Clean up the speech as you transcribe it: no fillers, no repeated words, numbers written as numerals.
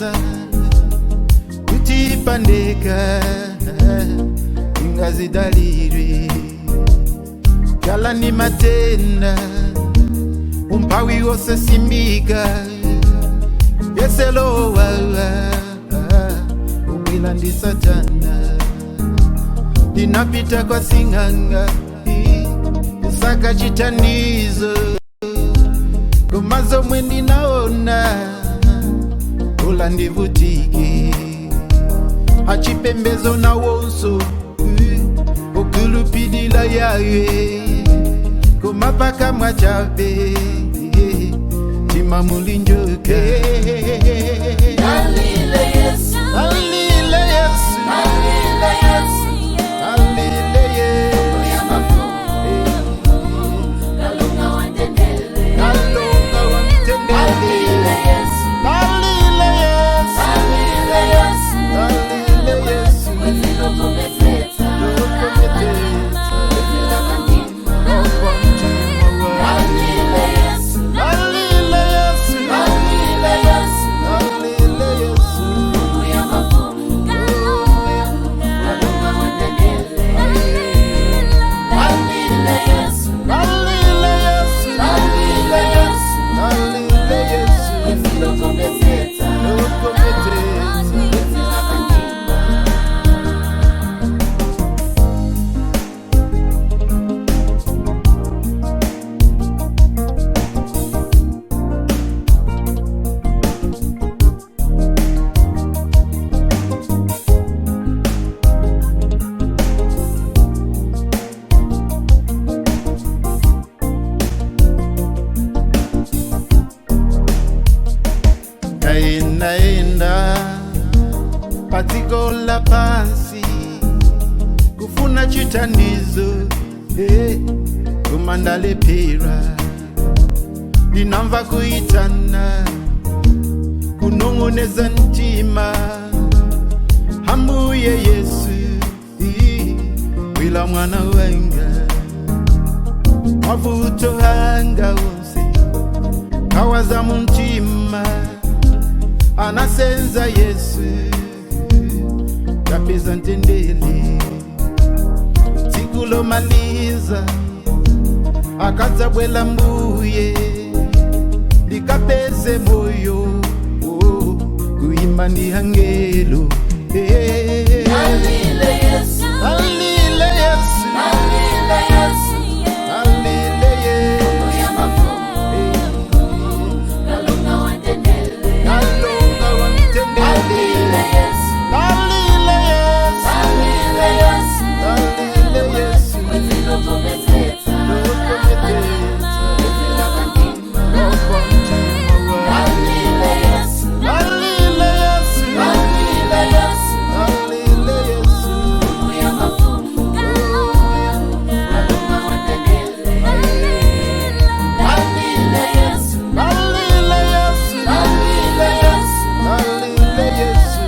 Ndinaganiza kuti pandekha ndingazidalire, njala ni matenda, umphawi wosesimbika, yeselowa ubwila ndi Satana. Ndinapita kwa sing'anga kusaka chithandizo, koma zomwe ndinaona ula ndivutike. Achipembezo nawonso okulupilila yaye, koma pakamwa chabe, mtima muli njoka. Dalile Yesu, Alile Yesu, Dalile Yesu, alile Yesu, ya mafumu, Kalonga wantendele. Kalonga wamtendele. Dalile Yesu, Alile Yesu, Dalile Yesu, alile Yesu, wetinokometeta, Lokometeta, wetinakandima. Okontima wa. Dalile Yesu, Alile Yesu, Dalile Yesu, alile Yesu, ya mafumu, Kalonga wantendele. Dalile Yesu, alile Yesu, Dalile Yesu, alile Yesu, wetinokometeta, Lokometeta. wetinakandima. Naenda padziko la pansi kufuna chithandizo, koma ndalephera. Ndinamva kuitana, kunong'oneza mtima, Ambuye Yesu, wila mwana wanga, mavuto anga wonse kawaza mumtima anasenza Yesu, tapeza mtendele. Tsiku lomaliza akadzabwela mbuye, ndikapeze moyo, oh, kuimba ndi angelo. Eh. Dalile Yesu, Alile Yesu, Dalile Yesu, alile Yesu, ya mafumu, Kalonga wantendele. Kalonga wamtendele. Dalile Yesu, Alile Yesu, Dalile Yesu, alile Yesu, wetinokometeta, Lokometeta, wetinakandima. Okontima wa. Dalile Yesu, Alile Yesu, Dalile Yesu, alile Yesu, ya mafumu, Kalonga wantendele. Dalile Yesu, alile Yesu, Dalile Yesu, alile Yesu.